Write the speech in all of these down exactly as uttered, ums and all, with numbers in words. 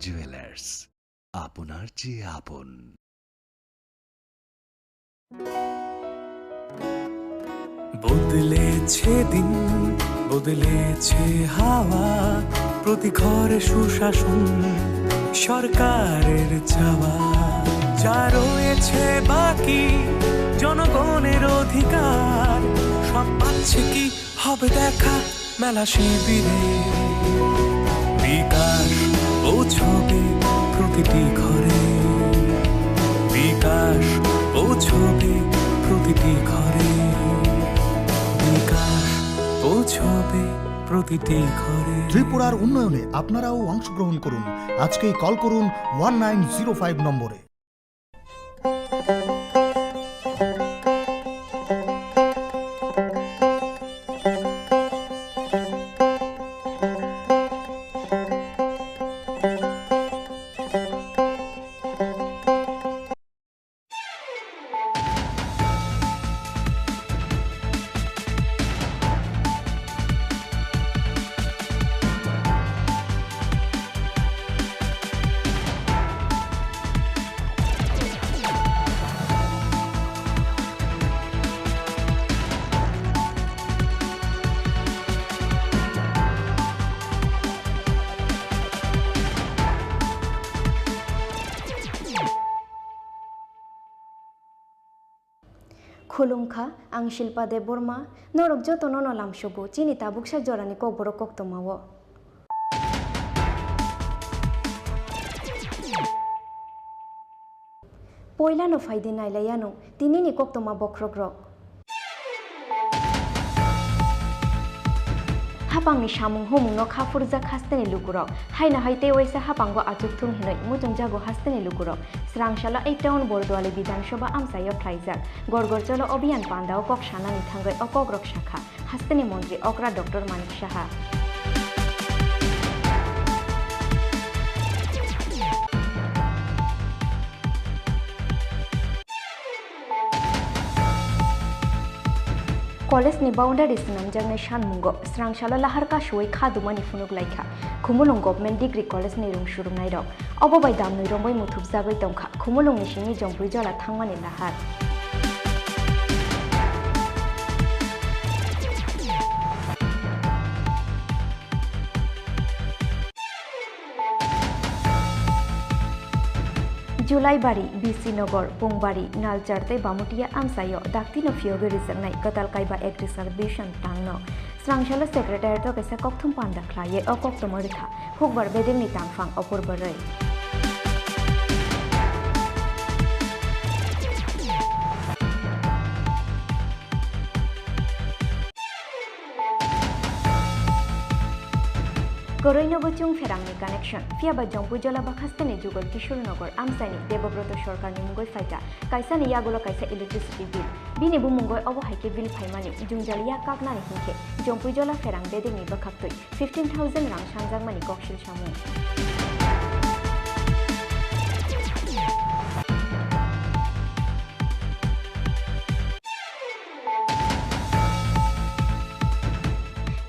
জুয়েলার্স, আপনার চেয়ে আপন। বদলেছে দিন, বদলেছে হাওয়া, প্রতি ঘরে সুশাসন সরকারের চাওয়া। যা রয়েছে বাকি জনগণের অধিকার, সব পাচ্ছে কি হবে দেখা মেলা শিবিরে। বিকাশ পৌঁছবে প্রতিটি ঘরে, বিকাশ পৌঁছবে প্রতিটি ঘরে, বিকাশ পৌঁছবে প্রতিটি ঘরে। ত্রিপুরার উন্নয়নে আপনারাও অংশগ্রহণ করুন। আজকেই কল করুন ওয়ান নাইন জিরো ফাইভ নম্বরে। Khulumkha, ang Shilpa Debbarma, norok jotono no lamsogo chini tabuksa jorani kokborok koktwmao. Poilano phaidi nailaianw tinini koktwma bokhrokrok. Hapangni samung humungno kha phurjak hasteni lukurok. Haino hai tei waisa hapango achuk thung hinwi muchungjago hasteni lukurok. Srangsalo ei town Borduali Bidhan Sabha amchaio khlaijak Gorgor Cholo Abhiyan pandao kok sanani thangwi o kokrok sakha hasteni montri okra Doctor Manik Saha. College ni boundary swnamjaknai sanmungo Srangsalo lahar kasuwi kha dumani phunuk laikha Khumulwng Government Degree College ni rung surumnairok. Obo bai damnwi romwi muthubjagwi tongkha Khumulwng ni simi Jompuijola thangmani lahar. Julaibari, B C Nogor, Pungbari, Nalchar tei Bamutia amchaio daktino phiyogwi rijaknai kwtal kaiba Agriculture Division tangno. Srangsalo Secretariat-o kaisa kokthum panda khlaiwi o koktwma rwkha Hukbar bedengni tangphang Apur Bwrwi. Kwrwino bo chwng pherangni connection, phiyaba Jompuijola bakhasteni Jugal Kishore Nagar amchaini Debobroto Sarkarni mungwi phaikha, kaisani yagulo kaisa electricity bill. Bini bumungwi obo hai khe bill phaimani, jwngjal yak kaknani hinkhe Jompuijola pherang bedengni bwkhaktwi fifteen thousand rang sanjakmani koksil samung.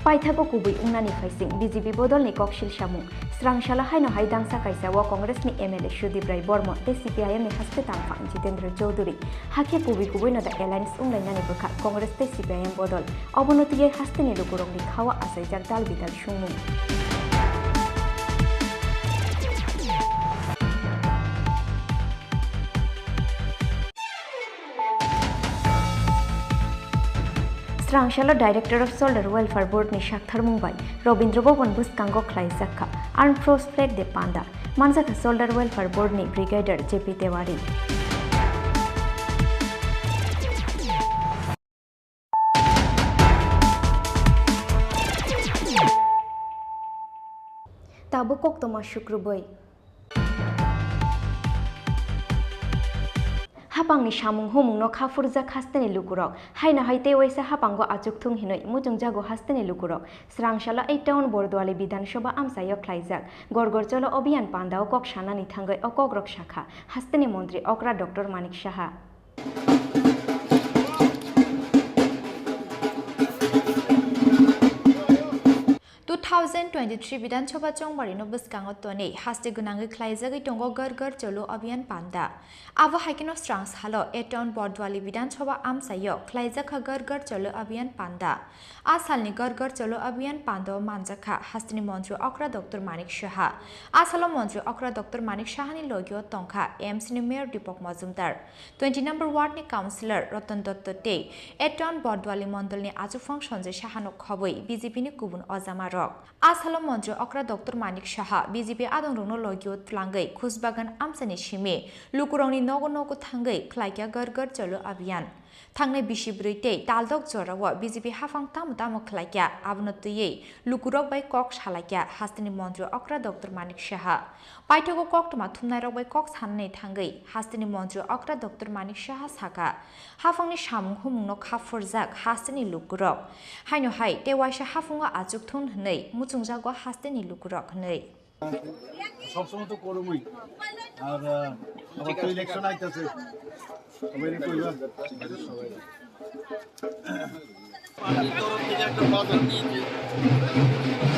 Paithago kubui wngnani phaising B J P bodolni koksil samung. Srangsalo haino hai dangsa kaisa o Congressni M L A Sudip Rai Bormo tei C P I M ni haste tangphang Jitendra Chowdhury. Hakhe kubui kubuino da alliance wnglainani bwkha Congress tei C P I M bodol. Obono twiwi hasteni lukurokni khao achaijak dal bidal sungmung. Srangsalo Director of Soldier Welfare Board ni saktharmung bai Robindra Bhavan bwskango khlaijakha Armed Force Flag Day panda. Manjakha Soldier Welfare Board ni Brigadier J P Tewari. Tabuk koktwma sukrubwi. Hapangni samung humungno kha phurjak hasteni lukurok. Haino hai tei waisa hapango achuk thung hinwi muchungjago hasteni lukurok. Srangsalo ei town Borduali Bidhan Sabha amchaio khlaijak Gorgor Cholo Abhiyan pandao kok sanani thangwi o kokrok sakha hasteni montri okra Doctor Manik Saha. Two thousand twenty-three Bidhan Sabha chongbarino bwskango tonwi haste gwnangwi khlaijagwi tongo Ghar Ghar Chalo Abhiyan panda. Abo hai kheno srang salo A Town Bordwali Bidhan Sabha amchaio khlaijakha Ghar Ghar Chalo Abhiyan panda. A salni Ghar Ghar Chalo Abhiyan pandao manjakha hasteni montri okra Doctor Manik Saha. A salo montri okra Doctor Manik Sahani logio tongkha A M C ni Mayor Deepak Majumdar, twenty number ward ni councillor Ratan Dutta tei A Town Bordwali mondolni achukphang Sanjay Sahano khobwi B J P ni kubun ojamarok. A salo montri okra Doctor Manik Saha B J P adongrokno logio twlangwi Khusbagan amchaini simi lukurokni nogo nogo thangwi khlaikha Ghar Ghar Chalo Abhiyan. Thangnai bisi bwrwi tei taldok jorao B J P haphang tamo tamo khlaikha, abono twiwi lukurok bai kok salaikha hasteni montri okra Doctor Manik Saha. Paithago koktwma thumnairok bai kok sanani thangwi hasteni montri okra Doctor Manik Saha sakha, haphangni samung humungno kha phurjak hasteni lukurok. Haino hai tei waisa haphango achuk thun hwnwi muchungjago hasteni lukurok hwnwi. সবসময় তো করমই। আর, আহ, আবার তো ইলেকশন আইতাছে। সবাইরে কইবা। পার্টির তরফ থেকে একটা বার্তা দিয়েছে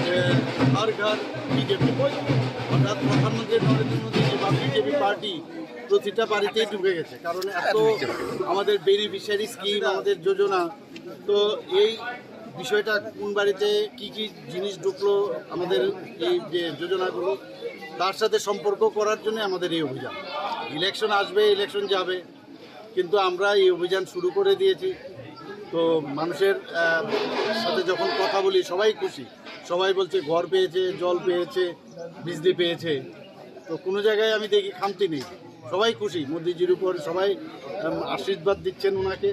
যে হর ঘর বিজেপি। অর্থাৎ প্রধানমন্ত্রী নরেন্দ্র মোদী বা বিজেপি পার্টি প্রতিটা বাড়িতেই ঢুকে গেছে। কারণ এত আমাদের বেনিফিশিয়ারি স্কিম, আমাদের যোজনা, তো এই বিষয়টা কোন বাড়িতে কি কি জিনিস ঢুকলো, আমাদের এই যে যোজনাগুলো, তার সাথে সম্পর্ক করার জন্য আমাদের এই অভিযান। ইলেকশন আসবে, ইলেকশন যাবে, কিন্তু আমরা এই অভিযান শুরু করে দিয়েছি। তো মানুষের, আহ, সাথে যখন কথা বলি, সবাই খুশি, সবাই বলছে ঘর পেয়েছে, জল পেয়েছে, বিজলি পেয়েছে। তো কোনো জায়গায় আমি দেখি খামতি নেই, সবাই খুশি। মোদিজির উপর সবাই, উম, আশীর্বাদ দিচ্ছেন ওনাকে,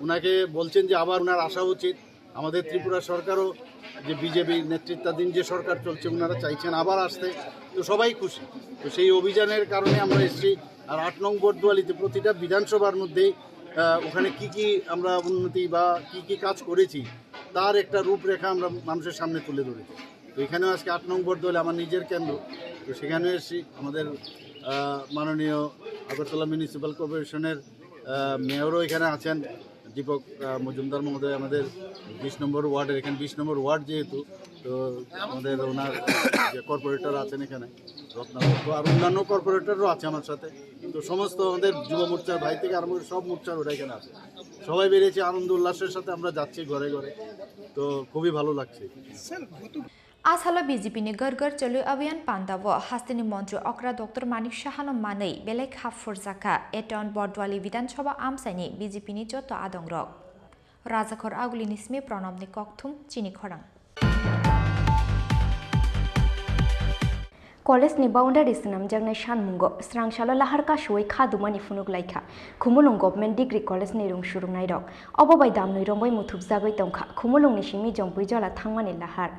ওনাকে বলছেন যে আবার ওনার আসা উচিত। আমাদের ত্রিপুরা সরকারও, যে বিজেপি নেতৃত্বাধীন যে সরকার চলছে, ওনারা চাইছেন আবার আসতে। তো সবাই খুশি। তো সেই অভিযানের কারণে আমরা এসছি। আর আট নং বটদুয়ালিতে প্রতিটা বিধানসভার মধ্যেই, আহ, ওখানে কি কি আমরা উন্নতি বা কি কি কাজ করেছি, তার একটা রূপরেখা আমরা মানুষের সামনে তুলে ধরেছি। তো এখানেও আজকে আট নং বটদুয়ালি আমার নিজের কেন্দ্র, তো সেখানে এসেছি। আমাদের, আহ, মাননীয় আগরতলা মিউনিসিপ্যাল কর্পোরেশনের, আহ, মেয়রও এখানে আছেন, দীপক, আহ, মজুমদার মহোদয় আমাদের বিশ নম্বর ওয়ার্ডের, এখানে বিশ নম্বর ওয়ার্ড যেহেতু, তো আমাদের ওনার যে কর্পোরেটর আছেন এখানে, রত্নাকর, তো আর অন্যান্য কর্পোরেটরও আছে আমার সাথে। তো সমস্ত আমাদের যুব মোর্চার ভাই থেকে আরম্ভ করে সব মোর্চার ওরা এখানে আছে, সবাই বেরিয়েছে, আনন্দ উল্লাসের সাথে আমরা যাচ্ছি ঘরে ঘরে। তো খুবই ভালো লাগছে। A salo B J P ni Ghar Ghar Chalo Abhiyan pandao hasteni montri okra Doctor Manik Sahano manwi belai kha phurjakha A Town Bordwali Bidhan Sabha amchaini B J P ni joto adongrok. Rajakhor Agulini simi Pranobni kokthum chini khorang. College ni boundary swnamjaknai sanmungo srang salo lahar kasuwi kha dumani phunuk laikha Khumulwng Government Degree College ni rung surungnairok. Obo bai damnwi romwi muthubjagwi tongkha Khumulwngni simi Jompuijola thangmani lahar.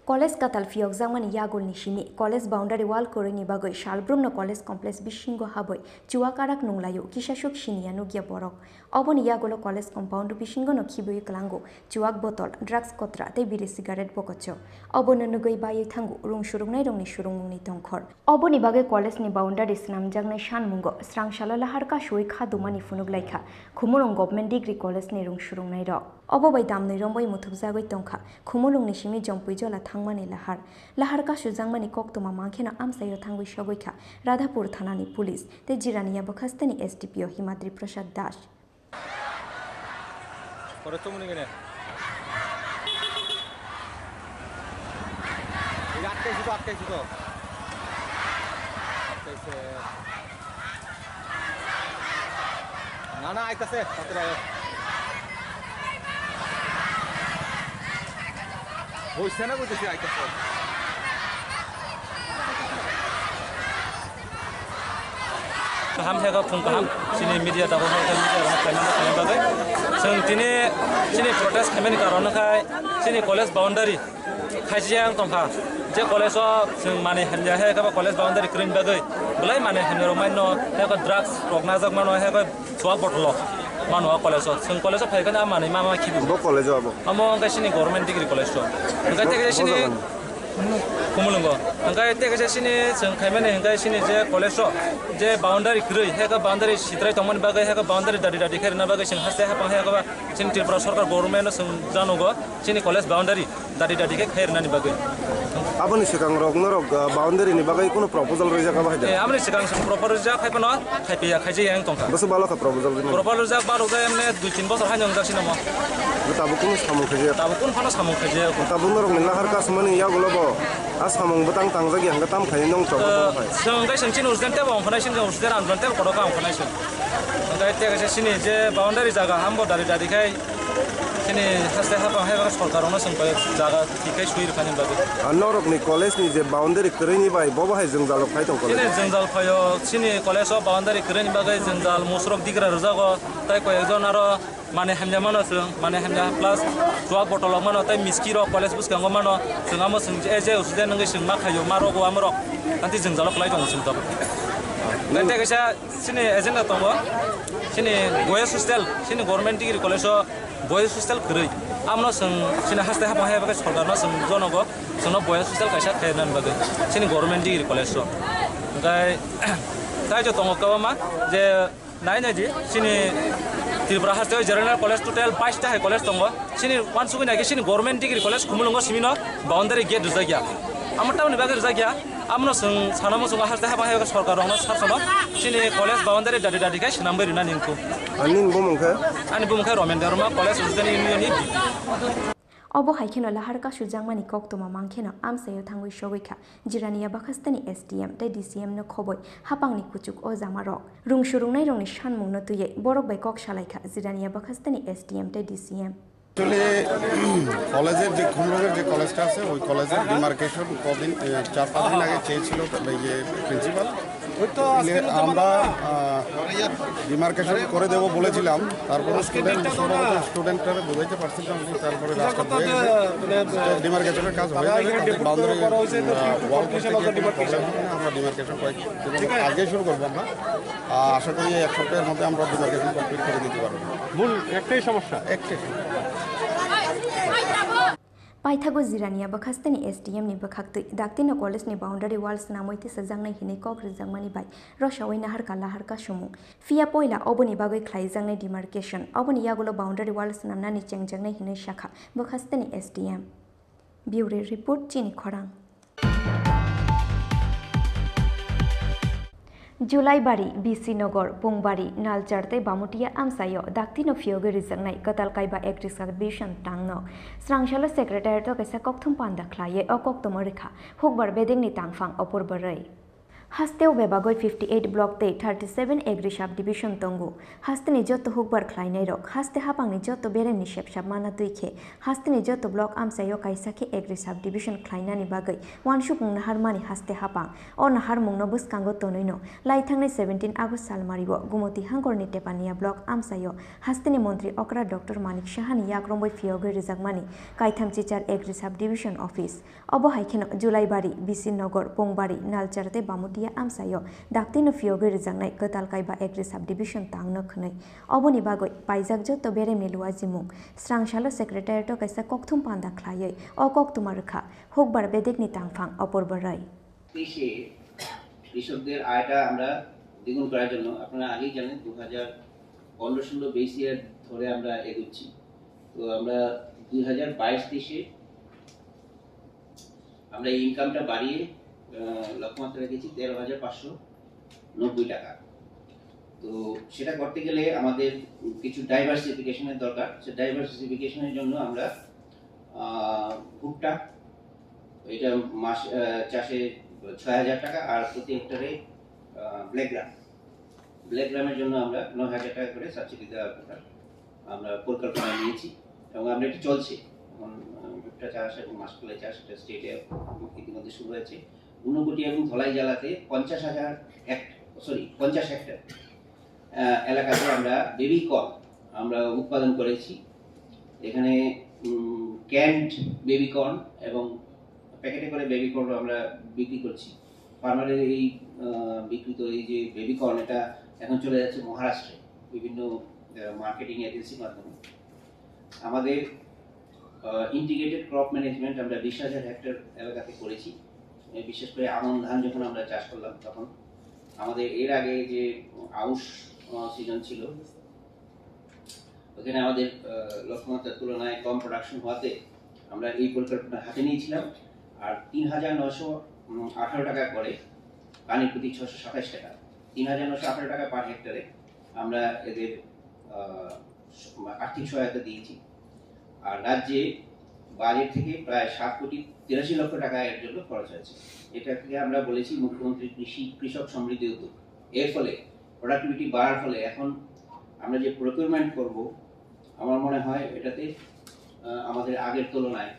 College katal phiyokjakmani yagulni simi college boundary wall kwrwini bagwi salbrumno college complex bisingo habwi chuwak arak nunglaio, kisasuk siniya nukya borok. Oboni yagulo college compound bisingono khibiwi kwlango chuwak botol, drugs kotra tei biri cigarette bokocho. Obono nugwi baiwi thango rung surungnairokni surungmungni tongkhor. Oboni bagwi college ni boundary swnamjaknai sanmungo srang salo lahar kasuwi kha dumani phunuk laikha Khumulwng Government Degree College ni rung surungnairok. Obo bai damnwi romwi muthubjagwi tongkha Khumulwngni simi Jompuijola thangmani lahar. Lahar kasujakmani koktwma mankheno amchaio thangwi sogwi kha Radhapur thanani police tei Jirania bwkhasteni S D P O Himadri Prasad Das. Pore to muni gene. Ei, atkaisi to, atkaisi to. Atkaise. Na, na, aitase, tatare ayo. Boise na, boise, aitase. Kaham khe kok phung kaham, chini media tabuk media rok khlaimani khlaimani bagwi. Chwng tini chini protest khlaimani karon khai chini college boundary khaijak tongkha. Je college o chwng manwi hamya hai khe bo college boundary kwrwini bagwi belai manwi hamya rok mano hai khe drugs rok najak mano hai khe chuwak bottle o mano o college o. Chwng college o phai khe a manwi ma ma khibi. Bo college o abo? Amo wngkha chini government degree college o. Wngkha tei chini Khumulwngo. Hingke tei kaisa sini chwng khaimani hingke sini je college o je boundary kwrwi, heko boundary sitrai tongmani bagwi, heko boundary dadi dadi khe rwna bagwi chwng haste haphang hai heko ba chini Tripura Sarkar government no chwng janugo chini college boundary. Dadi dadi khe khairnani bagwi. Aboni swkang rok norok, ah, boundary ni bagwi kuno proposal rijak abo hai da? Eh, aboni swkang swng proposal rijak hai phano khaipiya khaijak yang tongkha. Bwswk balo kha proposal rijak? Proposal rijak barok jai emne dui tin bosor haino wngjak sino mo. Tabuk kuno samung khaijak? Tabuk kun phano samung khaijak. Tabuk norok ni lahar kasumani yagulo bo a samung bwtang tangjak ya hwnkhe tam khainai nong chok Eh, bo hai. Swng khe swng chini urjente bo ongkhanai swng urjente ranjante kodo ka ongkhanai swng. Hwnkhe tei kaisa chini je boundary jaga hambo dadi dadi khai Chini haste hapang hai bakhe sorkar rokno chwng bai jaga thik khai sui rwkha ni bagwi. Ah, norokni college ni je boundary kwrwini bai bobo hai jwngjal rok phai tong college. Chini jwngjal phaio, chini college o boundary kwrwini bagwi jwngjal musrok digra rwjago, tei koi ekjon aro mane hamya mano chwng, mane hamya plus chuak botol rok mano, tei miski rok college bwskango mano, chwng amo chwng je, je uside nungwi chwng ma khaio, ma rogo amorok, anti jwngjalo kwlai tongo chwng tabuk. Tei tei kaisa chini agenda tongo, chini boys hostel, chini government degree college o Boys hostel kwrwi. Amno chwng chini haste hapang hai bagwi sorkarno chwng jonogo chwngno boys hostel kaisa khairnani bagwi chini government degree college o. Hwnkhe taijo tongo kwbangma je nai nai di chini Tripura haste o general college total bais ta hai college tongo. Chini uansugwi nai khe chini government degree college Khumulwngo simino boundary gate rwjakya. Amo tamoni bagwi rwjakya. Amno chwng sana muchungo haste hapang hai sorkar rokno sasano chini college boundary dadi dadi khai swnamwi rwnani wngkhu. Ani bumung khe? Ani bumung khe Romen Debbarma, college student union ni V P. Obo hai kheno lahar kasu jangmani koktwma mang kheno amchaio thangwi sogwi kha Jirania Bakhastani S D M tei D C M no khoboi hapangni kuchuk o jama rok. Rung surungnai rokni sanmung no twiwi borok bai kok salai kha Jirania Bakhastani S D M tei D C M. Actually, কলেজের যে খুমলুঙের যে কলেজটা আছে, ওই কলেজের ডিমার্কেশন কদিন, এ, চার পাঁচ দিন আগে চেয়েছিল, ইয়ে, প্রিন্সিপাল। আমরা, আহ, ডিমার্কেশন করে দেবো বলেছিলাম, তারপরে স্টুডেন্ট, সম্ভবত স্টুডেন্টরা বুঝাইতে পারছিল না, তারপরে রাস্তা হয়ে গেছে। তো ডিমার্কেশনের কাজ হয়ে যাবে, তাদের বাউন্ডারি, আহ, ওয়াল করতে গিয়ে কোনো প্রবলেম হবে না। আমরা ডিমার্কেশন কয়েক, আজকে শুরু করবো আমরা। আহ, আশা করি এক সপ্তাহের মধ্যে আমরা ডিমার্কেশন কমপ্লিট করে দিতে পারবো। মূল একটাই সমস্যা। একটাই সমস্যা। Paithago Jirania Bakhastani S D M ni bwkhaktwi daktino college ni boundary wall swnamwi tisajaknai hinwi kok rwjakmani bai rosaui naharka laharka sumung. Phiya poila oboni bagwi khlaijaknai demarcation, oboni yagulo boundary wall swnamnani chengjaknai hinwi sakha Bakhastani S D M. Bureau Report, Chini Khorang. Julaibari, B C Nogor, Pungbari, Nalchar tei Bamutia amchaio daktino phiyogwi rijaknai kwtal kaiba Agri Sub Division tangno srangsalo Secretariat-o kaisa kokthum panda khlaiwi o koktwma rwkha hukbar bedekni tangphang Opor Bwrwi. Hasteo bebagwi fifty eight block tei thirty seven Agri Sub Division tongo. Hasteni joto hukbar khlainairok, haste hapangni joto beremni sepsap mana twi khe, hasteni joto block amchaio kaisa khe Agri Sub Division khlainani bagwi uansukmung naharmani haste hapang. O naharmungno bwskango tonwino laithangnai seventeen August salmario Gumoti hangkorni Tepania block amchaio hasteni montri okra Doctor Manik Sahani yakromwi phiyogwi rijakmani kaitham chichar Agri Sub Division office. Obo hai kheno Julaibari, B C Nogor, Pungbari, Nalchar tei Bamutia amchaio daktino phiyogwi rijaknai kwtal kaiba Agri Sub Division tangno khwnwi. Oboni bagwi paijak joto beremni luajimung. Srangsalo Secretariat-o kaisa kokthum panda khlaiwi o koktwma rwkha hukbar bedekni tangphang Opor Bwrwi. তেইশে কৃষকদের আয়টা আমরা দ্বিগুণ করার জন্য, আপনারা আগেই জানেন, দু হাজার পনেরো ষোলো বেস ইয়ার ধরে আমরা এগোচ্ছি। তো আমরা দুই হাজার বাইশ তেইশে আমরা এই ইনকামটা বাড়িয়ে, আহ, লক্ষ্যমাত্রা রেখেছি তেরো হাজার পাঁচশো নব্বই টাকা। তো সেটা করতে গেলে আমাদের কিছু ডাইভার্সিফিকেশনের দরকার। সে ডাইভার্সিফিকেশনের জন্য আমরা, আহ, ভুট্টা, এটা মাস, আহ, চাষে ছয় হাজার টাকা, আর প্রতি হেক্টরে, আহ, ব্ল্যাক গ্রাম, ব্ল্যাক গ্রামের জন্য আমরা নয় হাজার টাকা করে সাবসিডি দেওয়ার কথা আমরা পরিকল্পনা নিয়েছি এবং আমরা এটি চলছে। এখন, আহ, ভুট্টা চাষ এবং মাসকলাই চাষ, এটা স্টেটে ইতিমধ্যে শুরু হয়েছে। ঊনকোটি এবং ধলাই জেলাতে পঞ্চাশ হাজার হেক্ট-, সরি, পঞ্চাশ হেক্টর, আহ, এলাকাতে আমরা বেবি কর্ন আমরা উৎপাদন করেছি। এখানে, উম, ক্যান্ড বেবি কর্ন এবং প্যাকেটে করে বেবি কর্ন আমরা বিক্রি করছি। ফার্মারের এই, আহ, বিক্রিত এই যে বেবি কর্ন, এটা এখন চলে যাচ্ছে মহারাষ্ট্রে বিভিন্ন, আহ, মার্কেটিং এজেন্সির মাধ্যমে। আমাদের, আহ, ইন্টিগ্রেটেড ক্রপ ম্যানেজমেন্ট আমরা বিশ হাজার হেক্টর এলাকাতে করেছি। এ, বিশেষ করে আমন ধান যখন আমরা চাষ করলাম, তখন আমাদের এর আগে যে আউশ, আহ, সিজন ছিল, ওখানে আমাদের, আহ, লক্ষ্যমাত্রার তুলনায় কম প্রোডাকশন হওয়াতে আমরা এই পরিকল্পনা হাতে নিয়েছিলাম। আর তিন হাজার নশো আঠারো টাকা করে, পানির প্রতি ছশো সাতাশ টাকা, তিন হাজার নশো আঠারো টাকা পার হেক্টরে আমরা এদের আহ, আর্থিক সহায়তা দিয়েছি। আর রাজ্যে বাজেট থেকে প্রায় সাত কোটি তিরাশি লক্ষ টাকা এর জন্য খরচ হয়েছে। এটা থেকে আমরা বলেছি মুখ্যমন্ত্রী কৃষি কৃষক সমৃদ্ধি উদ্যোগ। এর ফলে প্রোডাক্টিভিটি বাড়ার ফলে এখন আমরা যে প্রকিউরমেন্ট করব, আমার মনে হয় এটাতে আহ, আমাদের আগের তুলনায়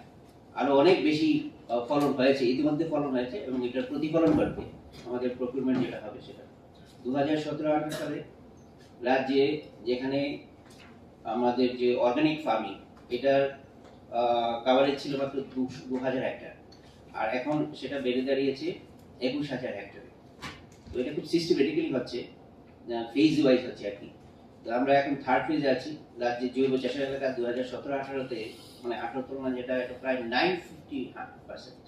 আরো অনেক বেশি আহ, ফলন হয়েছে, ইতিমধ্যে ফলন হয়েছে এবং এটার প্রতিফলন ঘটবে আমাদের প্রকিউরমেন্ট যেটা হবে সেটা। দু হাজার সতেরো আঠারো সালে রাজ্যে যেখানে আমাদের যে অর্গানিক ফার্মিং, এটার কাভারেজ ছিল মাত্র দু হাজার হেক্টর, আর এখন সেটা বেড়ে দাঁড়িয়েছে একুশ হাজার হেক্টরে। তো এটা খুব সিস্টেমেটিক্যালি হচ্ছে, ফেজ ওয়াইজ হচ্ছে আর কি। তো আমরা এখন থার্ড ফেজে আছি। রাজ্যে জৈব চাষের এলাকা দু হাজার সতেরো আঠারোতে, মানে আঠারো তুলনায় যেটা, এটা প্রায় নাইন ফিফটি পার্সেন্ট,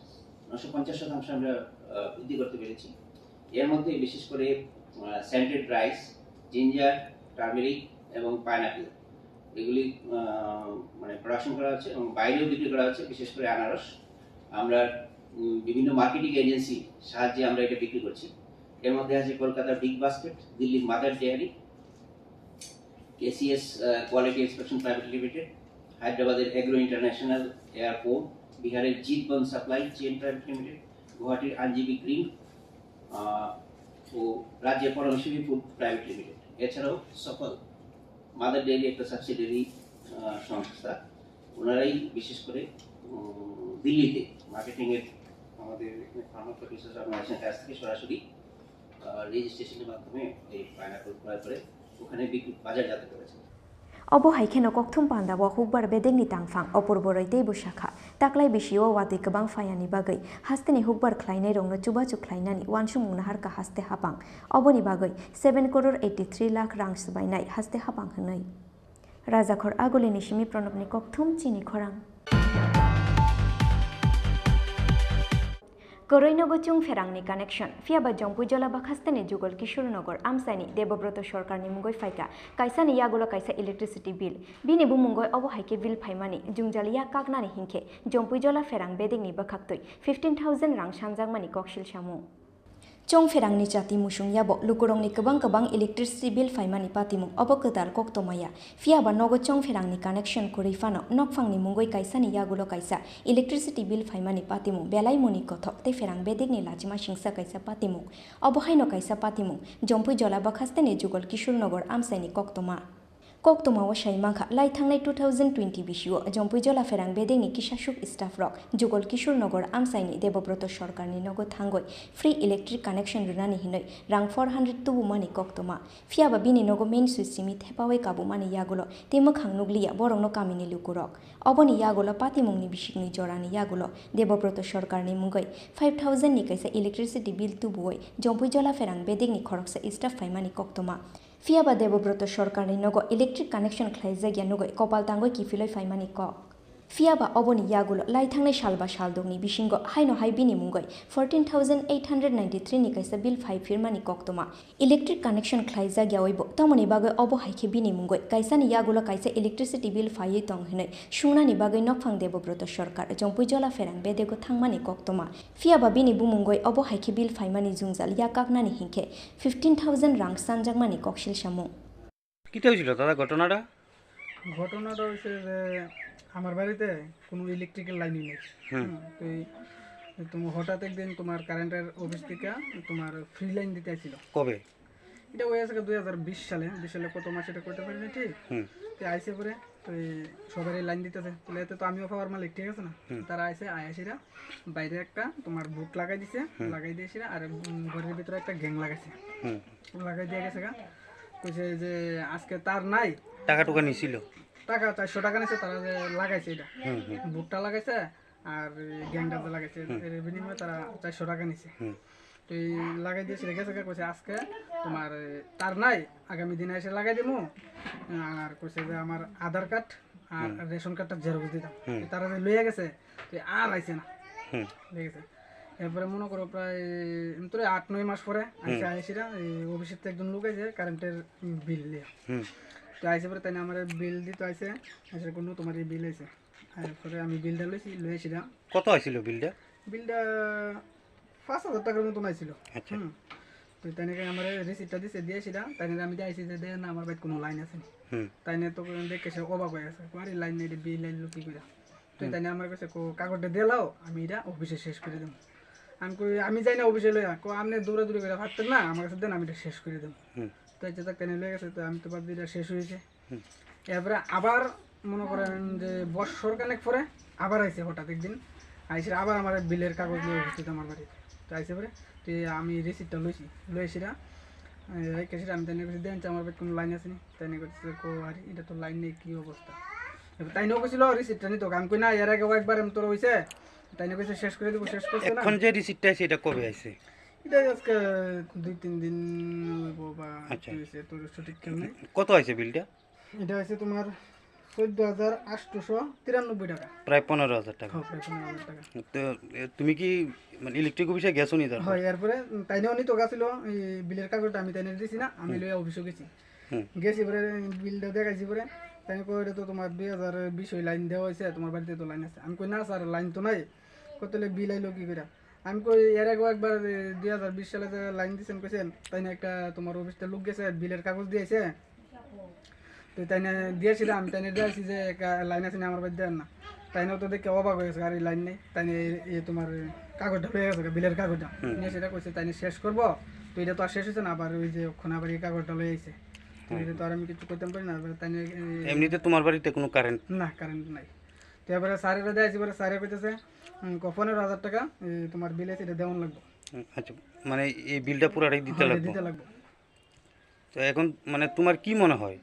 নশো পঞ্চাশ শতাংশ আমরা আহ, বৃদ্ধি করতে পেরেছি। এর মধ্যে বিশেষ করে সেন্টেড রাইস, জিঞ্জার, টার্মেরিক এবং পাইনাপেল, এগুলি আহ, মানে প্রোডাকশন করা হচ্ছে এবং বাইরেও বিক্রি করা হচ্ছে, বিশেষ করে আনারস। আমরা উম, বিভিন্ন মার্কেটিং এজেন্সি সাহায্যে আমরা এটা বিক্রি করছি। এর মধ্যে আছে কলকাতার বিগ বাস্কেট, দিল্লির mother dairy, KCS quality inspection private limited, হায়দ্রাবাদের এগ্রো ইন্টারন্যাশনাল এয়ারপোর্ট, বিহারের জিতবন সাপ্লাই চেইন প্রাইভেট লিমিটেড, গুয়াহাটির আঞ্জিবি গ্রিন ও রাজ্যের পরমেশ্বরী ফুড প্রাইভেট লিমিটেড। এছাড়াও সফল মাদার ডেয়ারি একটা সাবসিডিয়ারি সংস্থা, ওনারাই বিশেষ করে উম, দিল্লিতে মার্কেটিংয়ের, আমাদের এখানে ফার্মার প্রডিউসার্স অর্গানাইজেশনের কাছ থেকে সরাসরি রেজিস্ট্রেশনের মাধ্যমে এই পাইনাপল ক্রয় করে ওখানে বিক্রি, বাজারজাত করেছে। Obo hai kheno kokthum panda o hukbar bedekni tangphang Apurbo Roy tei bwsakha taklai bisio watwi kwbang phayani bagwi hasteni hukbar khlainairokno chubachu khlainani uansukmung naharkha haste hapang. Oboni bagwi seven crore eighty three lakh rang swbainai haste hapang hwnwi. Rajakhor Agulini simi Pranobni kokthum chini khorang. Kwrwi nogo Chwngpherangni connection, phiyaba Jompuijola bakhasteni Jugal Kishore Nagar amchaini Debobroto Sarkarni mungwi phaikha kaisani yagulo kaisa electricity bill. Bini bumungwi obo hai khe bill phaimani jwngjal yak kaknani hinkhe Jompuijola pherang bedekni bwkhaktwi fifteen thousand rang sanjakmani koksil samung. Chwngpherangni chati musung yabo lukurokni kwbang kwbang electricity bill phaimani patimung obo kwtal koktoma ya. Phiyaba nogo Chwngpherangni connection kwrwi phano nokphangni mungwi kaisani yagulo kaisa electricity bill phaimani patimung belai muni kothok tei pherang bedekni lachima singsa kaisa patimung. Obo haino kaisa patimung Jompuijola bakhasteni Jugal Kishore Nagar amchaini koktoma. Koktoma o sai mankha, lai thangnai two thousand twenty bisio Jompuijola pherang bedekni kisasuk staff rok Jugal Kishore Nagar amchaini Debobroto Sarkarni nogo thangwi free electric connection rwnani hinwi rang four hundred tubumani koktoma. Phiyaba bini nogo main switch simi thepawi kabumani yagulo tei mwkhang nukliya borokno kamini lukurok. Oboni yagulo patimungni bisikni jorani yagulo Debobroto Sarkarni mungwi five thousand ni kaisa electricity bill tubuwi Jompuijola pherang bedekni khoroksa staff phaimani koktoma. Phiyaba Debobroto Sarkarni nogo electric connection khlaijak ya nugwi kopal tangwi kiphilwi phaimani kok. Phiyaba oboni yagulo lai thangnai sal ba sal dongni bisingo haino hai bini mungwi fourteen thousand eight hundred ninety three ni kaisa bill phai phirmani koktoma. Electric connection khlaijak yawibo tamoni bagwi obo hai khe bini mungwi kaisani yagulo kaisa electricity bill phaiwi tong hinwi sungnani bagwi nokphang Debobroto Sarkar Jompuijola pherang bedego thangmani koktoma. Phiyaba bini bumungwi obo hai khe bill phaimani jwngjal yak kaknani hinkhe fifteen thousand rang sanjakmani koksil samung. কি হয়েছিল দাদা ঘটনাটা? ঘটনাটা হয়েছে যে আমার বাড়িতে কোনো ইলেকট্রিক্যাল লাইনই নেই। হুম। হুম, তো এই তোমার হঠাৎ একদিন তোমার কারেন্টের অফিস থেকে তোমার ফ্রি লাইন দিতে আসছিল। কবে? এটা হয়ে আছে দুই হাজার বিশ সালে। বিশ সালে কত মাস এটা করতে পারি না ঠিক। হুম। তো আইসে পরে তো এই সবারই লাইন দিতেছে, তাহলে এতে তো আমিও পাওয়ার মালিক, ঠিক আছে না? হুম। তারা আইসে, আয়াসিরা বাইরে একটা তোমার বোর্ড লাগাই দিছে, হুম। লাগাই দিয়েছিরা আর উম, ঘরের ভিতরে একটা গ্যাং লাগাইছে। হুম। লাগাই দিয়ে গেছে গা। কইছে যে আজকে তার নাই। টাকা টুকা নিছিল? টাকা চারশো টাকা নিছে, তারা যে লাগাইছে এটা। হুম, হুম। বোর্ডটা লাগাইছে আর গ্যাংটা যে লাগাইছে, হুম। এর বিনিময়ে তারা চারশো টাকা নিছে। হুম। তো এই লাগাই দিয়ে সেটা গেছে গা, কইছে আজকে তোমার এ, তার নাই, আগামী দিনে এসে লাগাই দিমু। আর কইছে যে আমার আধার কার্ড আর হুম। রেশন কার্ডটা জেরক্স দিতাম। হুম। তো তারা যে লইয়া গেছে, তো আর আইছে না। হুম। ঠিক আছে। এরপরে মনে করো প্রায় এমনি আট নয় মাস পরে আইসে, হুম। আইসিরা এই অফিসের তো একজন লোক আছে কারেন্টের বিল নিয়ে। হুম। তো আইসে পরে তাই না আমার বিল দিতে আইসে, আইসে কোনো তোমার এই বিল আইসে। এরপরে আমি বিলটা লইছি, লইছিলাম। কত আইছিল বিলটা? বিলটা পাঁচ হাজার টাকার মতন আইছিল। আচ্ছা। হুম। তো তাই নাকি আমার রিসিপ্টটা দিছে, দিয়েছিলাম। তাই নাকি আমি যে আইসি যে, "দে না, আমার বাড়িতে কোনো লাইন আছে নি।" হুম। তাই নিয়ে তো দেখে সে অবাক হয়ে গেছে, "আরে লাইন নেই রে, বিল লাইন কি করে?" তো হুম। তাই নিয়ে আমার কাছে কো-, "কাগজটা দিলাও, আমি এটা অফিসে শেষ করে দেবো।" আমি কই, "আমি যাই না অফিসে লইয়া।" কো, "আপনি দৌড়াদৌড়ি করে পারতেন না, আমার কাছে দেন, আমি এটা শেষ করে দেবো।" হুম। তো এই যে তাই নিয়ে লয়ে গেছে, তো আমি তো ভাবছি এটা শেষ হয়েছে। হুম। এরপরে আবার মনে করেন যে বছর খানেক পরে আবার আইছে হঠাৎ একদিন, আইসে আবার আমার বিলের কাগজ নিয়ে উপস্থিত আমার বাড়িতে। তো আইসে পরে তুই আমি রিসিপ্টটা লইছি, লইছি না, রেখেছি আমি তাই নিয়ে দেন আমার বাড়িতে কোনো লাইন আছে নি? তাই নিয়ে করতেছে, "কো আরে, এটা তো লাইন নেই, কি অবস্থা?" এবার তাই নিয়েও গেছিল রিসিপ্টটা নিত, আমি কই, "না, এর আগে একবার আমি তোর হইছে।" তাই নিয়ে কইছে, "শেষ করে দেবো, শেষ করছে না।" এখন যে রিসিপ্টটা আছে, এটা কবে আইছে? এটা আজকে দুই তিন দিন হইব বা আচ্ছা। কি হয়েছে, তোর সঠিক খেয়াল নেই। কত আইছে বিলটা? এটা হচ্ছে তোমার চোদ্দ হাজার আটশোশো তিরানব্বই টাকা। প্রায় পনেরো হাজার টাকা। হ্যাঁ, প্রায় পনেরো হাজার টাকা। তো, এ, তুমি কি, মানে, ইলেকট্রিক অফিসে গেছো নি তারপর? হয়, এরপরে, উম, তাই নিয়ে অনেক টোকা ছিল, এই বিলের কাগজটা আমি তাই নিয়ে দিছি না, আমি হুম। লইয়া অফিসে গেছি। হুম। গেছি পরে বিলটা দেখাইছি পরে, তাই কই, "এটা তো তোমার দুই হাজার বিশ ওই লাইন দেওয়া হয়েছে, তোমার বাড়িতে তো লাইন আছে।" আমি কই, "না স্যার, লাইন তো নাই।" কত বিল আইলো কি করে? আমি কই, "এর আগেও একবার, এ, দুই হাজার বিশ সালে যে লাইন দিছেন কইছেন, তাই না একটা তোমার অফিসটা লোক গেছে, বিলের কাগজ দিয়েছে।" তো তাই না দিয়েছিলাম, তাই না দিয়েছি যে একটা লাইন আছে না আমার বাড়িতে দেন না। তাই না তো দেখে অবাক হয়ে গেছে, "আরে লাইন নেই।" তাই না এই, এই তোমার কাগজটা হয়ে গেছে, বিলের কাগজটা। হুম। নিয়ে সেটা কইছে, "তাই না শেষ করবো।" তো এটা তো আর শেষ হয়েছে না, আবার ওই যে ওখানে আবার এই কাগজটা লয়ে আইছে। তো হুম। এটা তো আর আমি কিছু করতাম পারি না, এবার তাই না, এ, এমনিতে তোমার বাড়িতে কোনো কারেন্ট? না, কারেন্ট নাই। তো এবারে স্যারেরা দেয়, এবারে স্যারে কইতেছে, উম, ক-, "পনেরো হাজার টাকা, এ, তোমার বিল আছে, এটা দেওয়ান লাগবো।" হুম, আচ্ছা, মানে এই বিলটা পুরাটাই দিতে হ্যাঁ, এটা লাগবো? দিতে লাগবো। তো এখন মানে তোমার কি মনে হয়?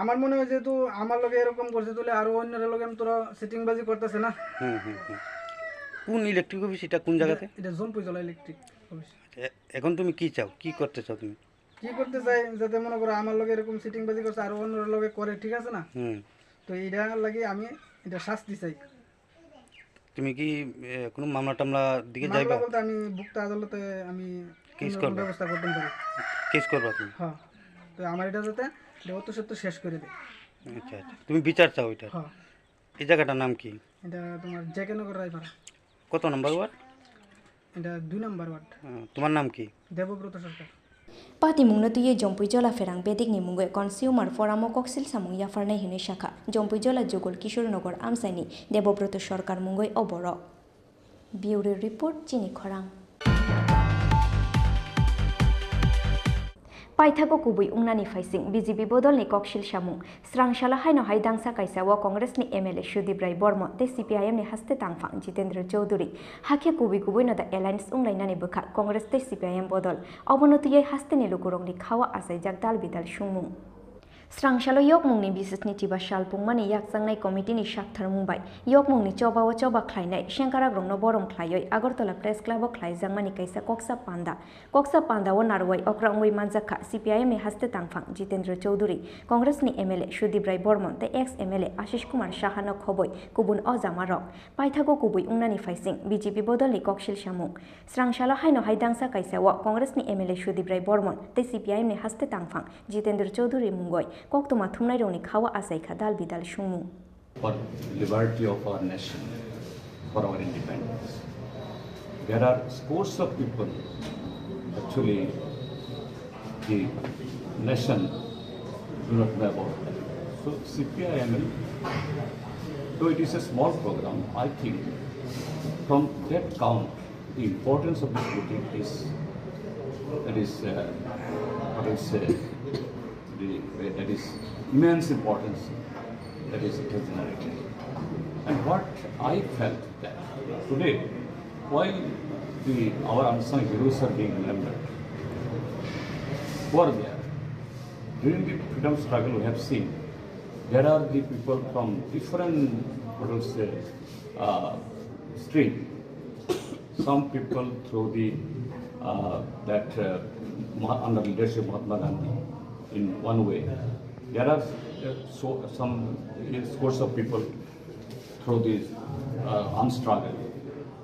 আমার মনে হয় যেহেতু আমার লগে এরকম করছে, তাহলে আরো অন্যের লগে আমি তোরা সিটিংবাজি করতেছে না। হুম, হুম, হুম। কোন ইলেকট্রিক অফিস এটা, কোন জায়গাতে? এটা, এটা জম্পুইজলা ইলেকট্রিক অফিস। এ-, এখন তুমি কি চাও, কি করতে চাও তুমি? কি করতে চাই, যাতে মনে করো আমার লগে এরকম সিটিংবাজি করছে, আরো অন্যের লগে করে, ঠিক আছে না? হুম। তো এইটা লাগি আমি এটা শাস্তি চাই। তুমি কি, এ, কোনো মামলা টামলা দিকে মামলা যাইবা? বলতে আমি ভোক্তা আদালতে আমি কেস অন্যরকম করবে? ব্যবস্থা করতে পারি। কেস করবা তুমি? হ্যাঁ। তো আমার এটা যাতে এটা অত সত্য শেষ করে দেয়। আচ্ছা, আচ্ছা। তুমি বিচার চাও এটা? হ্যাঁ। এই জায়গাটার নাম কি? এটা তোমার জে কে নগর রায়পাড়া। কত নম্বর ওয়ার্ড? এটা দুই নম্বর ওয়ার্ড। আহ, তোমার নাম কি? দেবব্রত সরকার। Patimungno twiwi Jompuijola pherang bedekni mungwi Consumer Forum-o koksil samung yapharnai hwnwi sakha Jompuijola Jugol Kishore Nagar amchaini Debobroto Sarkar mungwi o borok. Bureau Report, Chini Khorang. Paithago kubui wngnani phaising B J P bodolni koksil samung. Srang salo haino hai dangsa kaisa o Congress ni M L A Sudip Rai Bormon tei C P I M ni haste tangphang Jitendra Chowdhury. Hakhe kubui kubui no da alliance wnglainani bwkha Congress tei C P I M bodol. Obono twiwi haste ni lukurokni khao achaijak dal bidal sungmung. Srang salo yokmungni bisisni chiba sal pungmani yakchangnai committee ni saktharmung bai yokmungni choba o choba khlainai sengkarak rokno borom khlaiwi Agartala Press Club o khlaijakmani kaisa koksa panda. Koksa panda o narwai okra wngwi manjakha C P I M ni haste tangphang Jitendra Chowdhury, Congress ni M L A Sudip Rai Bormon tei ex M L A Ashish Kumar Saha no khoboi kubun o jama rok. Paithago kubui wngnani phaising B J P bodol ni koksil samung. Srang salo haino hai dangsa kaisa o Congress ni M L A Sudip Rai Bormon tei C P I M ni haste tangphang Jitendra Chowdhury mungoi koktwma thumnai rokni khao achaikha dal bidal sungmung. For liberty of our nation, for our independence. There are scores of people, actually, the nation do not know about that. So C P I M L, though it is a small program, I think from that count, the importance of this meeting is, that is, uh, what I say, the, that is immense importance that is it has generated. And what I felt that today, while the, our unsung heroes are being remembered, who are there, during the freedom struggle we have seen, there are the people from different, what to say, uh, stream. Some people through the, uh, that, uh, Maha-, under leadership of Mahatma Gandhi in one way. There are, uh, so, some, uh, scores of people through this, uh, armed struggle.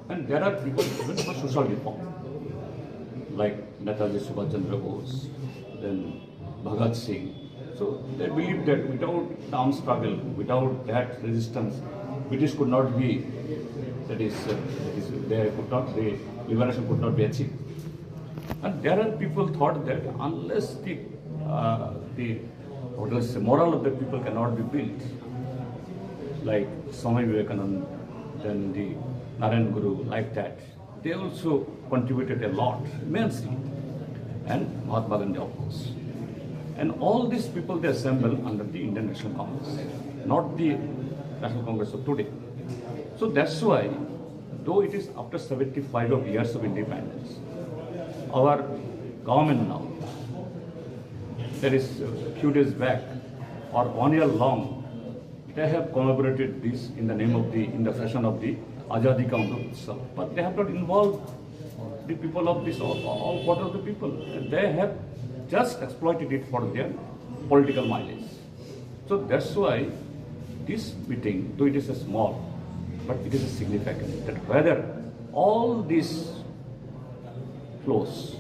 And there are people even for social reform, like Netaji Subhash Chandra Bose, then Bhagat Singh. So they believe that without the armed struggle, without that resistance, British could not be, that is, uh, that is, they could not, the liberation could not be achieved. And there are people thought that unless the, uh, the, what is the moral of the people cannot be built, like Swami Vivekananda, then the Narayan Guru, like that, they also contributed a lot, immensely. And Mahatma Gandhi, of course. And all these people, they assemble under the Indian National Congress, not the National Congress of today. So that's why, though it is after seventy-five of years of independence, our government now, that is, uh, few days back or one year long, they have commemorated this in the name of the, in the fashion of the Azadi Ka Amrit Utsav. But they have not involved the people of this, all, all quarter of the people. They have just exploited it for their political mileage. So that's why this meeting, though it is a small, but it is a significant, that whether all these flows,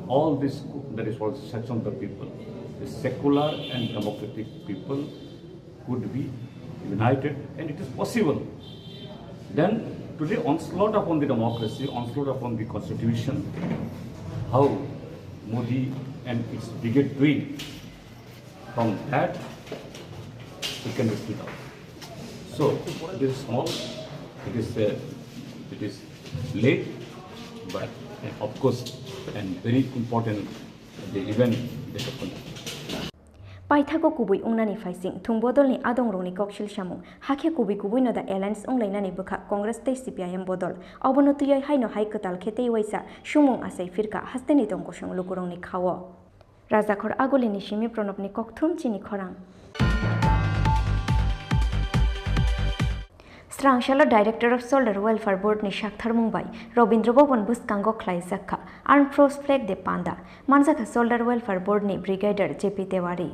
all this, that is called section of the people, the secular and democratic people could be united, and it is possible. Then today, onslaught upon the democracy, onslaught upon the constitution, how Modi and its brigade doing, from that it can be stood out. So it is small, it is, uh, it is late, but, uh, of course, and very important, the event that happened. Paithago kubui wngnani phaising, thwng bodolni adongrokni koksil samung, hakhe kubui kubui no da alliance wnglainani bwkha Congress tei C P I M bodol. Obono twiwi haino hai kwtal khe tei uaisa sumung achai phirkha hasteni tong kosong lukurokni khao. Rajakhor Agulini simi Pranobni kokthum chini khorang. Srangsalo Director of Soldier Welfare Board ni saktharmung bai Robindra Bhavan bwskango khlaijak kha Armed Force Flag Day panda, manjak kha Soldier Welfare Board ni Brigadier J P Tewari.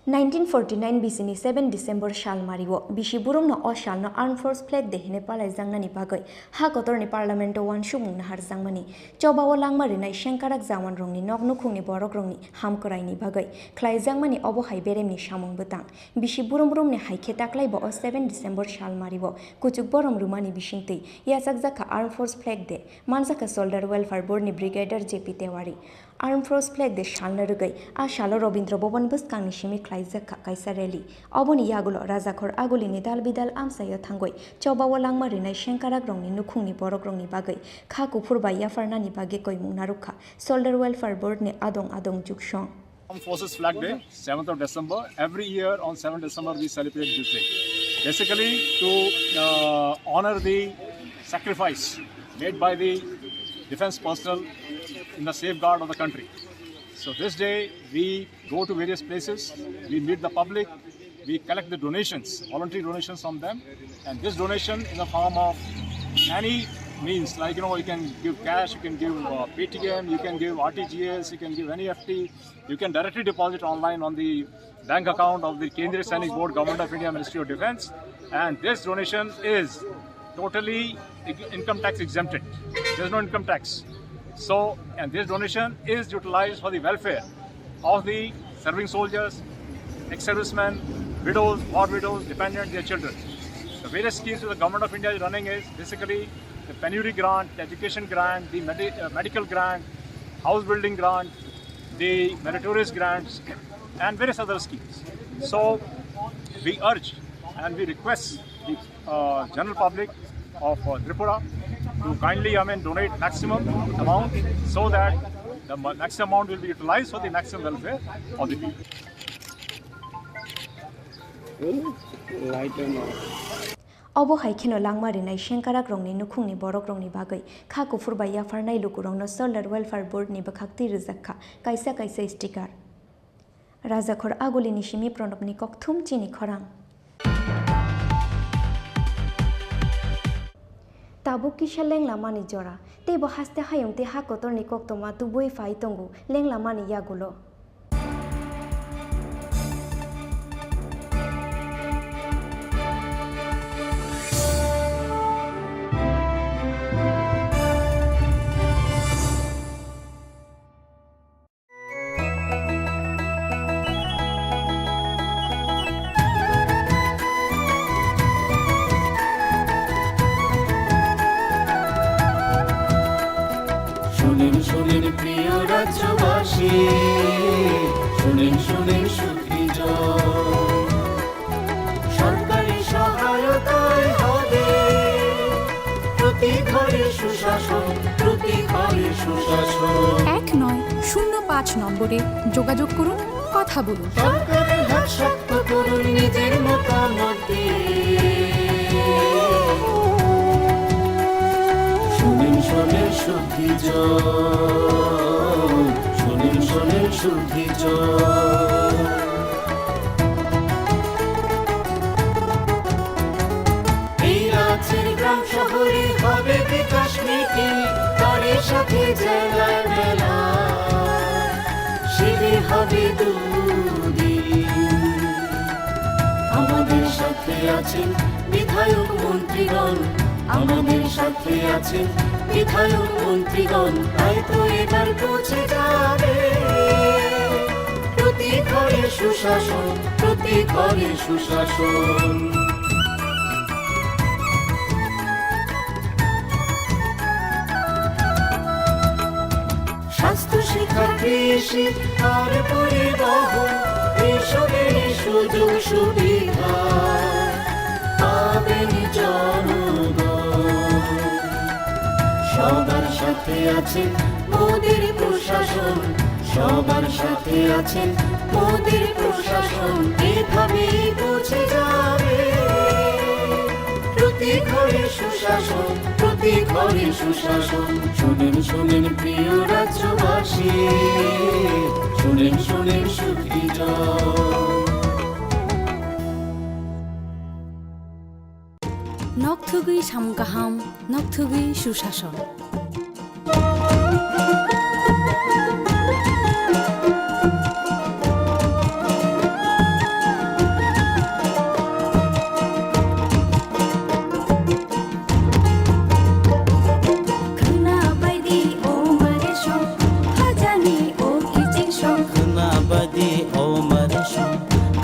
Nineteen forty-nine bisini seven December sal mario bisi burumno o salno Armed Force Flag Day hine palaijaknani bagwi ha kotorni Parliament o uansukmung naharjakmani, chobao langma rinai sengkarak jawanrokni nok nukhungni borokrokni hamkwraini bagwi khlaijakmani obo hai beremni samung bwtang. Bisi burum burumni hai khe taklaibo o seven December sal mario kuchuk borom rwmani bisingtwi yachakjak kha Armed Force Flag Day, manjak kha Soldier Welfare Board ni Brigadier J P Tewari. Armed Force Flag Day salno rwgwi a salo Robindra Bhavan bwskangni simi khlaijak kha kaisa rally. Oboni yagulo Rajakhor Agulini dal bidal amchaio thangwi chobao langma rinai sengkarakrokni nukhungni borokrokni bagwi kha kuphur bai yapharnani bagwi koimung narwk kha Soldier Welfare Board ni adong adong juksong. Armed Forces Flag Day, seventh of December. Every year on seventh December, we celebrate this day. Basically, to, uh, honor the sacrifice made by the defense personnel in the safeguard of the country. So this day, we go to various places, we meet the public, we collect the donations, voluntary donations from them, and this donation in the form of any means, like, you know, you can give cash, you can give, uh, Paytm, you can give R T G S, you can give N E F T, you can directly deposit online on the bank account of the Kendriya Sainik Board, Government of India, Ministry of Defense, and this donation is totally income tax exempted. There's no income tax. So, and this donation is utilized for the welfare of the serving soldiers, ex-servicemen, widows, war widows, dependents, their children. The various schemes that the Government of India is running is basically the penury grant, the education grant, the medi-, uh, medical grant, house building grant, the meritorious grants, and various other schemes. So we urge and we request the, uh, general public of, uh, Tripura to kindly, I mean, donate maximum amount so that the ma-, maximum amount will be utilized for the maximum welfare of the people. Light on. Obo hai kheno langma rinai sengkarakrokni nukhungni borokrokni bagwi kha kuphur bai yapharnai lukurokno Soldier Welfare Board ni bwkhaktwi rwjak kha kaisa kaisa sticker. Rajakhor Agulini simi Pranobni kokthum chini khorang. Tabuk kisa lenglamani jora, teibo haste hayung tei ha kotorni koktoma tubui phai tongo lenglamani yagulo. প্রিয় রাজ্যবাসী, শুনেন, শুনেন সুখী জন। সরকারি সহায়তায় হবে প্রতি ঘরে সুশাসন, প্রতি ঘরে সুশাসন। এক নয় শূন্য পাঁচ নম্বরে যোগাযোগ করুন, কথা বলুন। সরকারের হাত শক্ত করুন নিজের মতামত দিয়ে। শুনেন, শুনেন সুখী জন, শুনেন, শুনেন সুখী জন। এই রাজ্যের গ্রাম শহরে হবে বিকাশ মিটিং, তারই সাথে জেলায় মেলা, শিবির হবে দুদিন। আমাদের সাথে আছেন বিধায়ক মন্ত্রীগণ, আমাদের সাথে আছেন বিধায়ক মন্ত্রীগণ, তাই তো এবার পৌঁছে যাবে প্রতি ঘরে সুশাসন, প্রতি ঘরে সুশাসন। স্বাস্থ্য, শিক্ষা, কৃষি আর পরিবহন, এইসবের সুযোগ সুবিধা পাবেন জনগণ। সবার সাথে আছে মোদের প্রশাসন, সবার সাথে আছে মোদের প্রশাসন, এভাবেই পৌঁছে যাবে প্রতি ঘরে সুশাসন, প্রতি ঘরে সুশাসন। শুনেন, শুনেন প্রিয় রাজ্যবাসী, শুনেন, শুনেন সুখী জন। Nokthugwi samung kaham, nokthugwi susason. Khwna baidi o mare song, khajani o kiching song. Khwna baidi o mare song,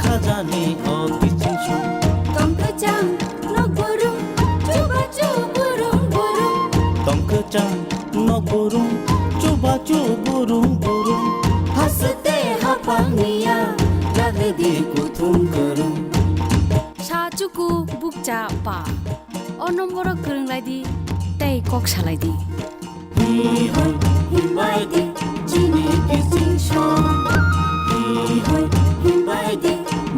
khajani o kiching song. Tong kwchang nok burung, chubachu burung burung. Tong kwchang nok burung, chubachu burung burung. Haste haphang niya, lagdi kuthum kwrwng. Sa chuku bukcha pa. O nomboro kwrwng lai di, tei kok salai di. Hi hoi himbai di, chini kiching song. Hi hoi himbai di,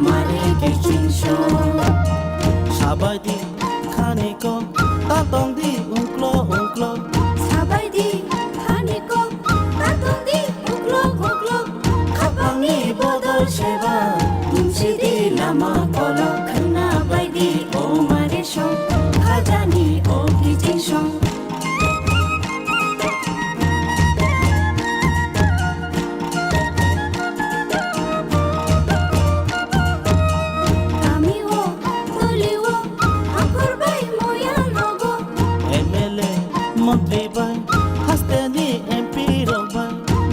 mare kiching song. Sabai di khani kok, ta tong di ungklo ungklo. Sabai di khani kok, ta tong di ungklo ungklo. Khapangni bodol seba, bumsidi lama kolok. Khwna baidi o mare song, khajani o kiching song. Kami o, toli o, hakhor bai moya nogo. M L A, montri bai, hasteni M P rok bai.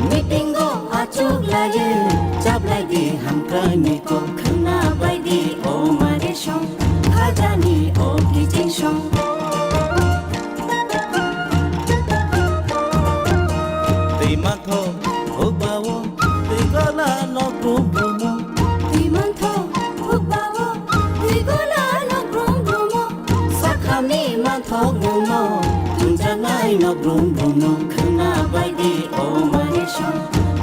Meeting o achuk laye, chablai di hamkrai ni kok. Khwna baidi o mare song, khajani o kiching song. Twi mantho hukbao, twi gola nok brum brumo. Twi mantho hukbao, twi gola nok brum brumo. Sakhamni manthok mungno, thumjaknai nok brum brumno. Khwna baidi o mare song,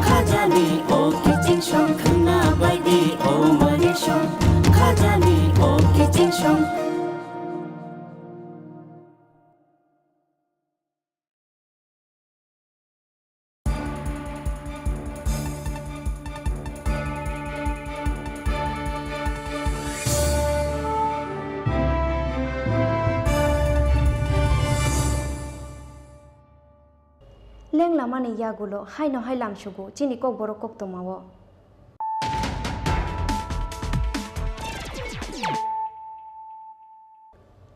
khajani o kiching song. Khwna baidi o mare song, khajani o kiching song. Lenglamani yagulo haino hai lamsugo chini kokborok koktwmao.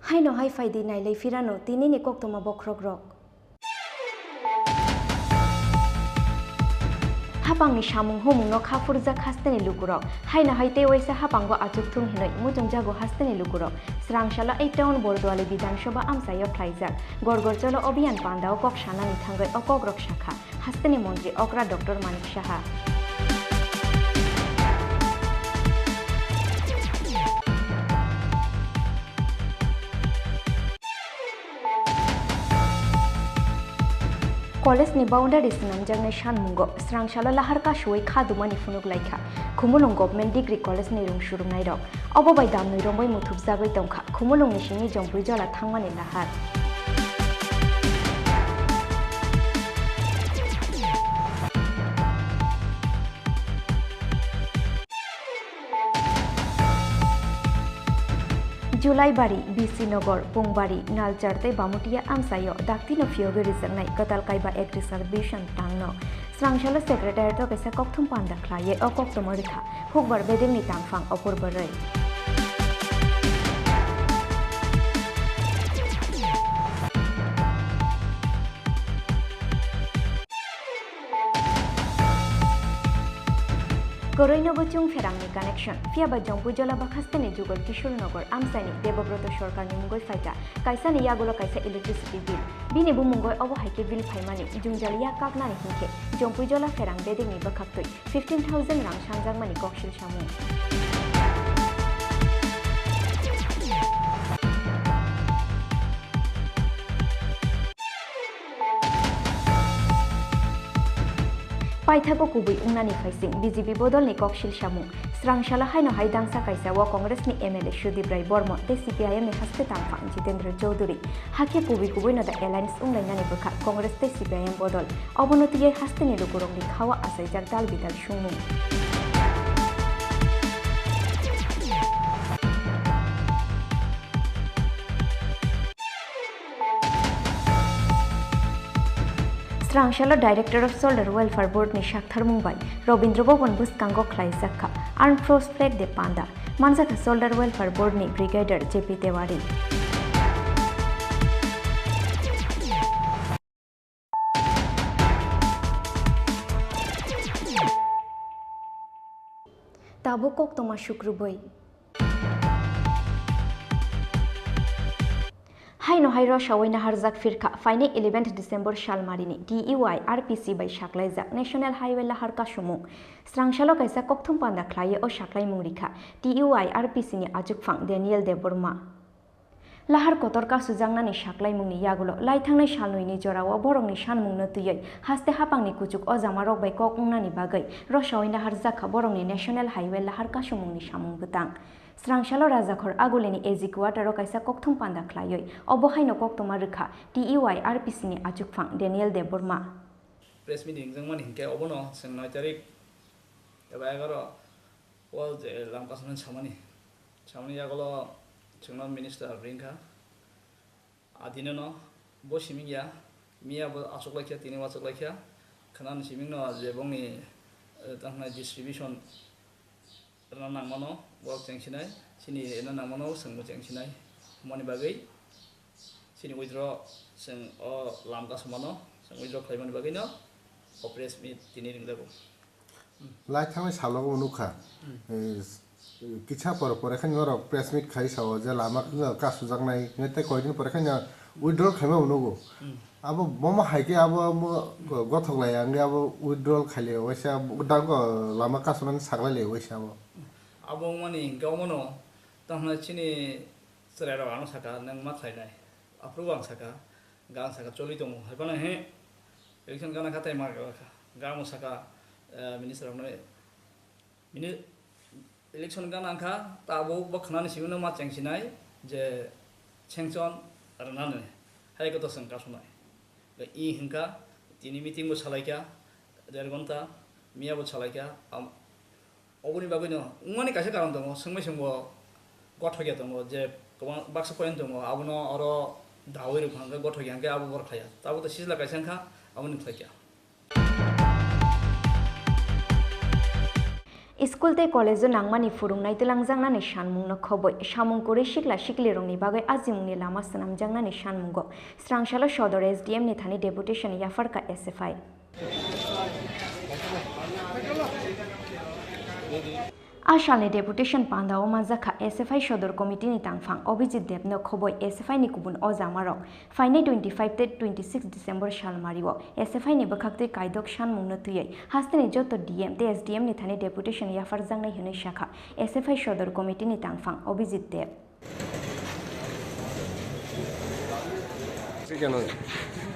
Haino hai phaidi nailai phirano tinini koktwma bokhrokrok. Hapangni samung humungno kha phurjak hasteni lukurok. Haino hai tei waisa hapango achuk thung hinwi muchungjago hasteni lukurok. Srangsalo ei town Borduali Bidhan Sabha amchaio khlaijak Gorgor Cholo Abhiyan pandao kok sanani thangwi o kokrok sakha hasteni montri okra Doctor Manik Saha. College ni boundary swnamjaknai sanmungo Srangsalo lahar kasuwi kha dumani phunuk laikha Khumulwng Government Degree College ni rung surumnairok. Obo bai damnwi romwi muthubjagwi tongkha Khumulwng ni simi Jompuijola thangmani lahar. Julaibari, B C Nogor, Pungbari, Nalchar tei Bamutia amchaio daktino phiyogwi rijaknai kwtal kaiba Agriculture Vision tangno Srangsalo Secretariat-o kaisa kokthum panda khlaiwi o koktwma rwkha Hukbar bedengni tangphang Opor Bwrwi. Kwrwino bo chwng pherangni connection, phiya ba Jompuijola bakhasteni Jugal Kishore Nagar amchaini Debobroto Sarkarni mungwi phaikha kaisani yagulo kaisa electricity bill. Bini bumungwi obo hai khe bill phaimani jwngjal yak kaknani hinkhe Jompuijola pherang bedengni bwkhaktwi fifteen thousand rang sanjakmani koksil samung. Paithago kubui wngnani phaising B J P bodolni koksil samung. Srangsalo haino hai dangsa kaisa o Congressni M L A Sudip Rai Bormon tei C P I M ni haste tangphang Jitendra Chowdhury. Hakhe kubui kubuino da alliance wnglainani bwkha Congress tei C P I M bodol. Obono twiwi hasteni lukurokni khao achaijak dal bidal sungmung. Srangsalo Director of Soldier Welfare Board ni saktharmung bai Robindra Bhavan bwskango khlaijak kha Armed Force Flag Day panda. Manjakha Soldier Welfare Board ni Brigadier J P Tewari. Tabuk koktwma sukrubwi. Haino hai rosawai naharjak phirkha phainai eleventh December salmarini T U I R P C bai saklaijak National Highway lahar kasumung. Srangsalo kaisa kokthum panda khlaiwi o saklaimung rikha T U I R P C ni achukphang Daniel Debbarma. Lahar kotor kasujaknani saklaimungni yagulo laithangnai salnwini jorao borokni sanmungno twiwi haste hapangni kuchuk ojamarok bai kok wngnani bagwi rosawai naharjak kha borokni National Highway lahar kasumungni samung bwtang. Srangsalo Rajakhor Agulini A G Quarter-o kaisa kokthum panda khlaiwi obo haino koktwma rwkha T U I R P C ni achukphang Daniel Debbarma. Press meet ringjakmani hinkhe obono chwng noi tarik eba egaroh o je lam kasumani samani, samani yagulo chwngno minister ringkha. Adinano bo siming ya, miya bo achuk laikha, tini bo achuk laikha. Khwnani simingno je bongni, eh, tamo hwnai distribution rwna nangmano borok chengsinai, chini rwna nangmano chwngbo chengsinai. Hwnmani bagwi chini withdraw chwng o lam kasumano chwng withdraw khlaimani bagwino o press meet tini ringjago. Lai thangnai salo bo nukha. Hmm. Eh, kisa por pore khe norok press meet khai sao je lama wngkha kasujaknai, tei koidin pore khe withdrawal khaima bo nugo. Hmm. Abo bomo hai khe abo, abo gothok lai ya, wngkhe abo withdrawal khai lai waisa, dango lama kasumani saklai lai waisa abo. Abo wngmani hinkhe omono tamo chini chwrairok ano saka, "Nwng ma khlainai?" Aphuru ang saka, "Gang saka choli tongo." Hai phano he election gana kha tei ma kha. Gamo saka, eh, minister rokno, mini-, election gana kha, tabuk bo khwnani simi no ma chengsinai je sanction rwnani. Hai koto chwng kasumai. I hinkha, tini meeting bo salaikha, der ghonta, miya bo salaikha, am-, Oboni bagwino wngmani kaisa karon tongo, swngmai swngbo gothokya tongo, je kwbang baksa point tongo, abono oro dawi rwkha hwnkhe gothokya hwnkhe abo borok khlaiya. Tabuk to sijla kaisa wngkha, aboni khlaikya. School tei college-o nangmani phwrwngnai twlangjaknani sanmungno khobwi samung kwrwi sikla siklirokni bagwi ajimungni lama swnamjaknani sanmungo Srangsalo Sodor S D M ni thani deputation yapharkha S F I. A salni deputation pandao manjakha S F I Sodor Committee ni tangphang Abhijit Deb no khoboi S F I ni kubun ojamarok. Phainai twenty-five tei twenty-six December salmario S F I ni bwkhaktwi kaidok sanmungno twiwi hasteni joto D M tei S D M ni thani deputation yapharjaknai hwnwi sakha S F I Sodor Committee ni tangphang Abhijit Deb.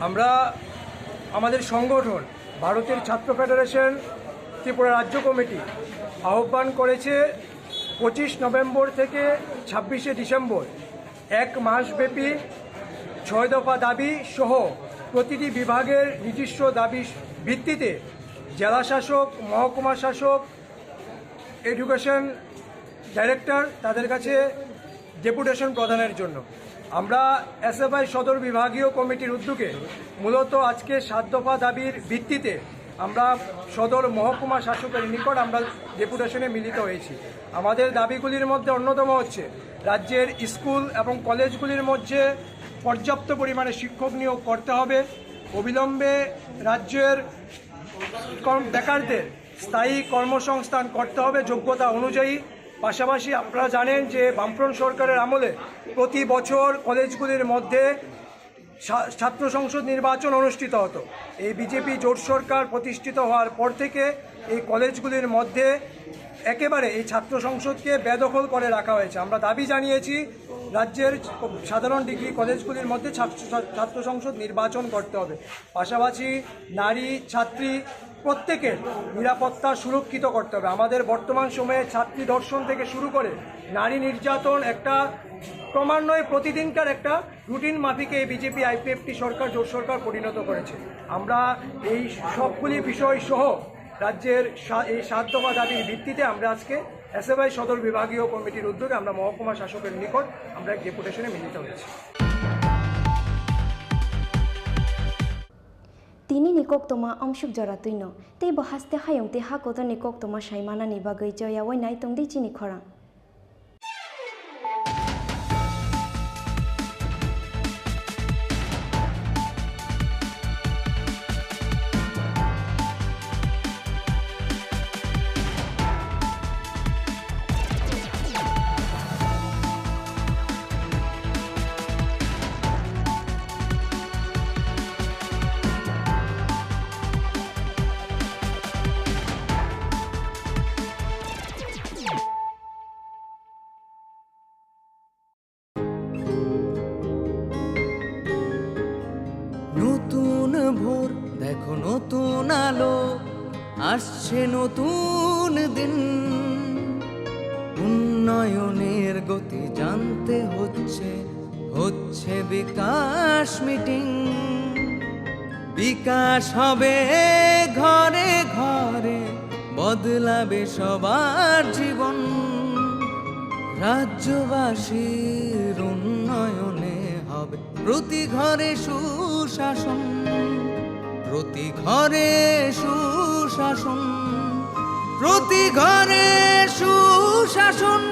আমরা আমাদের সংগঠন ভারতের ছাত্র ফেডারেশন ত্রিপুরা রাজ্য কমিটি আহ্বান করেছে পঁচিশ নভেম্বর থেকে ছাব্বিশে ডিসেম্বর এক মাসব্যাপী ছয় দফা দাবি সহ প্রতিটি বিভাগের নিজস্ব দাবি ভিত্তিতে জেলা শাসক, মহকুমা শাসক, এডুকেশন ডাইরেক্টর তাদের কাছে ডেপুটেশন প্রদানের জন্য। আমরা এসএফআই সদর বিভাগীয় কমিটির উদ্যোগে মূলত আজকে সাত দফা দাবির ভিত্তিতে আমরা সদর মহকুমা শাসকের নিকট আমরা ডেপুটেশনে মিলিত হয়েছি। আমাদের দাবিগুলির মধ্যে অন্যতম হচ্ছে রাজ্যের স্কুল এবং কলেজগুলির মধ্যে পর্যাপ্ত পরিমাণে শিক্ষক নিয়োগ করতে হবে, অবিলম্বে রাজ্যের কর্ম-, বেকারদের স্থায়ী কর্মসংস্থান করতে হবে যোগ্যতা অনুযায়ী। পাশাপাশি আপনারা জানেন যে বামফ্রন্ট সরকারের আমলে প্রতি বছর কলেজগুলির মধ্যে ছা-, ছাত্র সংসদ নির্বাচন অনুষ্ঠিত হতো। এই বিজেপি জোট সরকার প্রতিষ্ঠিত হওয়ার পর থেকে এই কলেজগুলির মধ্যে একেবারে এই ছাত্র সংসদকে বেদখল করে রাখা হয়েছে। আমরা দাবি জানিয়েছি রাজ্যের সাধারণ ডিগ্রি কলেজগুলির মধ্যে ছাত্র, ছাত্র সংসদ নির্বাচন করতে হবে। পাশাপাশি নারী, ছাত্রী প্রত্যেকের নিরাপত্তা সুরক্ষিত করতে হবে। আমাদের বর্তমান সময়ে ছাত্রী ধর্ষণ থেকে শুরু করে নারী নির্যাতন একটা ক্রমান্বয়ে প্রতিদিনকার একটা রুটিন মাফিকে এই বিজেপি আইপিএফটি সরকার, জোট সরকার পরিণত করেছে। আমরা এই সবগুলি বিষয় সহ রাজ্যের সা-, এই সাত দফা দাবির ভিত্তিতে আমরা আজকে এসএফআই সদর বিভাগীয় কমিটির উদ্যোগে আমরা মহকুমা শাসকের নিকট আমরা এক ডেপুটেশনে মিলিত হয়েছি। Tini ni koktoma amsuk jora twino, tei bo haste hayung tei ha kotor ni koktoma sai manani bagwi choya wai nai tong di chini khorang. নতুন ভোর, দেখো নতুন আলো, আসছে নতুন দিন। উন্নয়নের গতি জানতে হচ্ছে, হচ্ছে বিকাশ মিটিং। বিকাশ হবে ঘরে ঘরে, বদলাবে সবার জীবন। রাজ্যবাসীর উন্নয়নে হবে প্রতি ঘরে সুশাসন, প্রতি ঘরে সুশাসন, প্রতি ঘরে সুশাসন।